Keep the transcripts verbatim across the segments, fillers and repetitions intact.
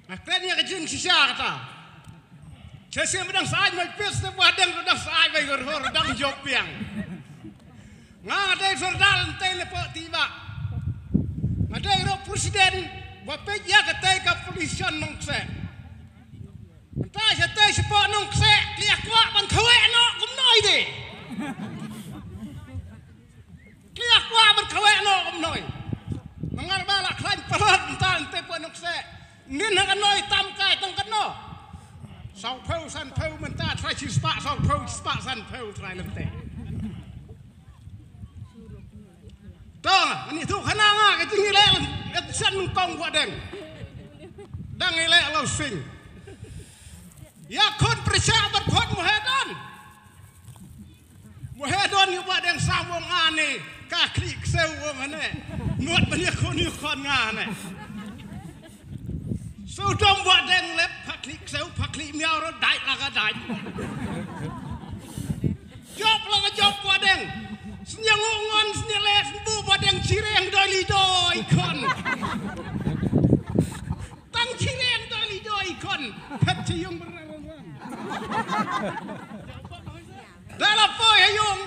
Nga kren ïa ka jingshisha kata. Shisha ba dang sa ai mai pis te ba dang, dang sa ai mai hor hor dang jop biang. Nga dei sordar ntei lepo tiba. Nga dei ro president ba peit ïa katei ka position Nongkseh. Mynta shatei shapoh Nongkseh, klia kwah ban kaweh noh kumno i de. Klia kwah ban kaweh noh kumno i. Nangar ba la khlaiñ palat mynta ntei poh Nongkseh. Nin ha ka noi tam kai tang kano. Saw phew san phew mynta trai chi spah saw phew spah san phew trai lem te. To, ani tu khana nga ka jingïaleh election kong Wah Deng. Dang ïaleh lo sing. Ïa khun pyrshah bad khun Mohe Don. Mohe Don ïa Wah Deng sam ong ane ka khlieh ksew ong ane. Ngut ban ïa khun ïa khun nga ane. Sudom Wah Deng lep pha khlieh ksew pha khlieh miaw ro dait la ka dait. Jop la ka jop Wah Deng. Sñiang u ngon sñiang le sñiang bu Wah Deng chireng doi li doi khon. Tang chireng doi li doi khon. Phet chi yung ber ber ber. Da la poi ha yung.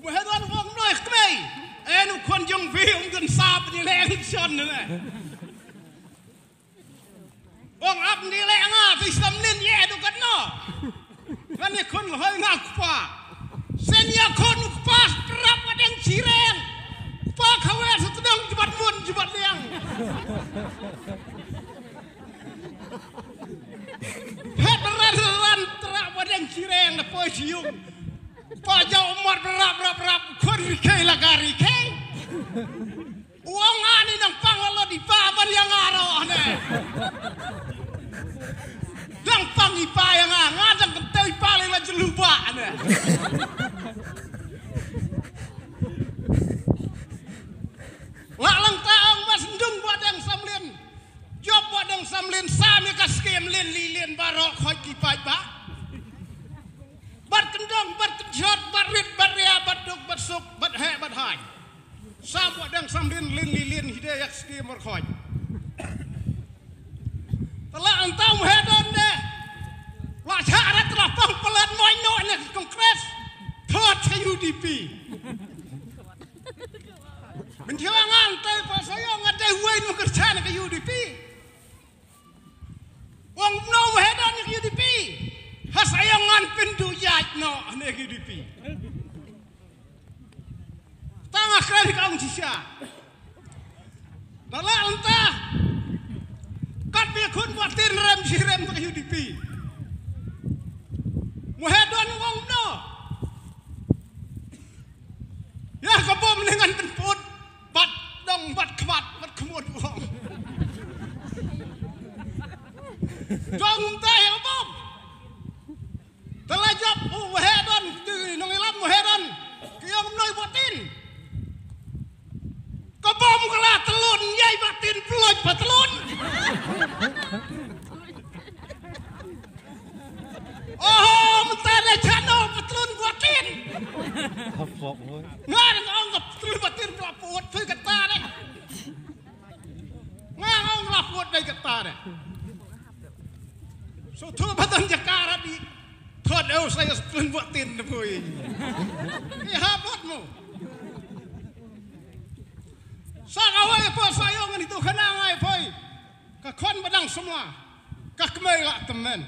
Mohe Don ong noi kmei. En u khon jong phi um dun sap ni le election ne. Ong ap ni le nga ti sam nin ye du kat no. Ngan ïa khun hoi nga kpa. Sen ïa khun kpa prap Wah Deng chireng. Kpa khawer sa tdong jibat mun jibat liang. Phet ran ran trap Wah Deng chireng na poi siung. Kpa jaw mat rap rap rap khun ri khei la ka ri khei. Uong ani dang pang la di pa ban ïa nga ro ne. Dang pang i pa ïa nga, nga dang kentei pa le la jelu ba ne. La lang ta ong mas ndung Wah Deng samlin. Jop Wah Deng samlin sam ïa ka skim lin li lin baroh khoi ki paidbah. Bad kyndong, bad kynshot, bad rit, bad ria, bad duk, bad suk, bad heh, bad hain. Sam Wah Deng samlin lin li lin hi de ïa ka skim markhoi. Te la anta Mohe Don de. La chah rat la pang palat moi noh ne Congress. Thot cha U D P. Mynta ngan te pa sa ïa nga dei wei nu kerchan ka U D P. Ong no Mohe Don ka U D P. Ha sa ïa ngan pynduh ïaid noh ne ka U D P. Tang a kren ka ong shisha. Da la anta. Kat bi khun Wah Tin rem shi rem ka U D P. Mohe Don ong no. Ïa ka bom ne ngan pynput. Bat dong bat khmat bat khmut ong. Dong ta ïa ka bom. Te la jop u Mohe Don, nongïalam Mohe Don. Ki ong noi Wah Tin. Ka bom ka la tlun, ïai Wah Tin ploit patlun. Oh, mynta da chano patlun Wah Tin. Nga dang ong ka patlun Wah Tin ka la put phi kata de. Nga ong la put dei kata de. So tu batan jakara di. Thot eu sa ïa patlun Wah Tin de pui. Ïa ha bot mo. Sa kawei po sa ïong ni tu khana ngai poi. Ka khon ba dang samla. Ka kmei la tymmen.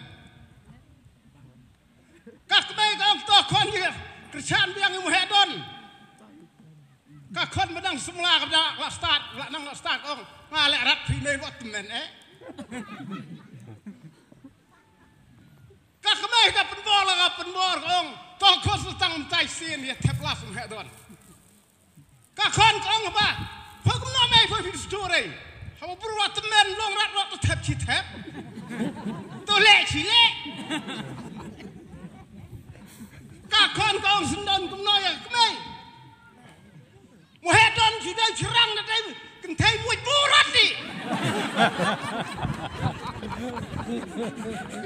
Ka kmei ka ong to khon ïa. Krishan biang ïa Mohe Don. Ka khon ba dang samla ka da la start, la nang la start ong. Nga leh rat phi nei wat tymmen eh. Ka kmei ka pynbor la ka pynbor ka ong. To khon sa tang mtai sien ïa thep la Mohe Don. Ka khon ka ong ba. Pha kumno mei pha phi story. Haba bru wat tymmen long rat rat to thep chi thep. To leh chi leh. Ka khon ka ong syndon kumno ïa kmei. Mohe Don chi dei chirang na dei kynthei muj burat ni.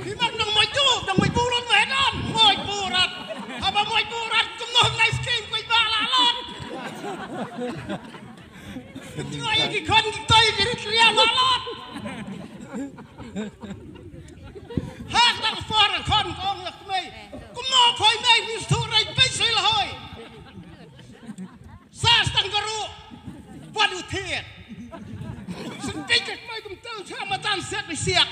Ki man dang muj du, dang muj burat Mohe Don, muj burat. Haba muj burat kumno nai skim kuj ba la lon. Jngoh ïa ki khon ki toi ki rit ria lalot. Ha kata ka por khon ka ong ïa ka mei. Kumno phoi mei, ngi shu rai pei sui la hoi. Sa stang ka ruh. Wat u thied. Sempit ka kmai kum tang cha matan siak ni siak.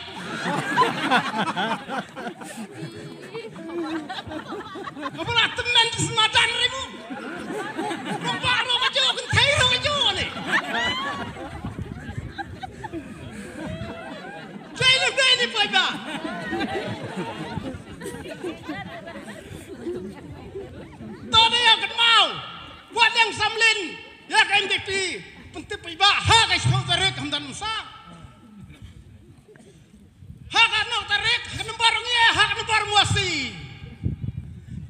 Ka bula temen smadan ribu. Ka ba ro ka jo kan thei ro ka jo ni. Jai le be ni poi ba. To de ya kan mau. Wat yang samlin. Ïa ka N D P pyntip paidbah ha ka shiphew tarik Ramadan mynsaw. Ha ka hynñiew tarik ha ka nombar ngi ha ka nombar Mawhasi.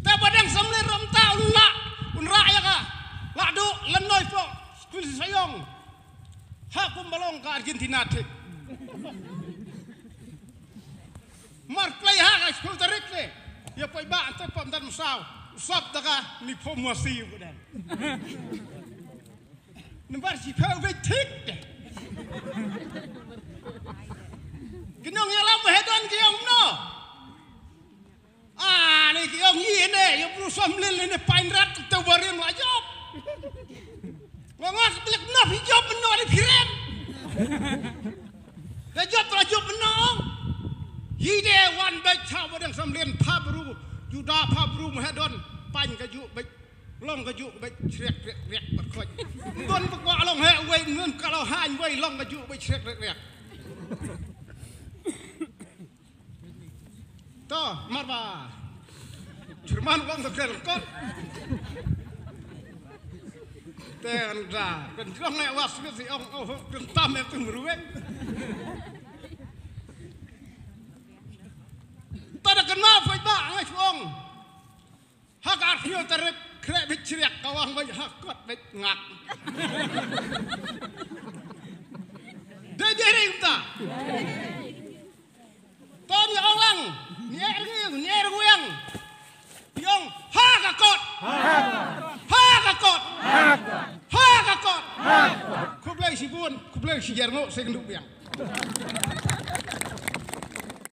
Te ba dang samlin ruh mynta un lah un rah ïa ka. Lah duh lehnoh pok skul sha ïong. Ha kum ba long ka Argentina thik. Mar play ha ka shiphew tarik te. Ïa paidbah ante pom dan mynsaw. Sap da ka ni pom Mawhasi u dan. Nombar shiphew beit thik te. Ki nongïalam ba he don ki ong no. Ah, ni ki ong ïa ne, ïa bru samlin ne pain rat te barim la jop. Nga nga klik na phi jop no ni phi rem. Te jop la jop no. Ïa de wan beit cha ba dang samlin pha bru. Juda pha bru ma he don pain ka ju beit. Long ka ju beit shrek rek rek bad khoi. Don ba kwah long he wei, don ka long hain wei long ka ju beit shrek rek rek. To, mar ba. Chairman ong to kel kot. Te anda, kan jrong ngai was ngai si ong, oh, kan tam e tung ruweng. To da kan ma paidbah ngai si ong. Ha ka arphew tarik khreh beit shrek ka wang beit ha kot beit ngak. Dei dei ring ta. Ton ya ong lang. Ni er ngi ni er ngi yang. Yong ha ka kot. Ha ka kot. Ha ka kot. Khublei shibun, khublei shijer ngo seng du biang.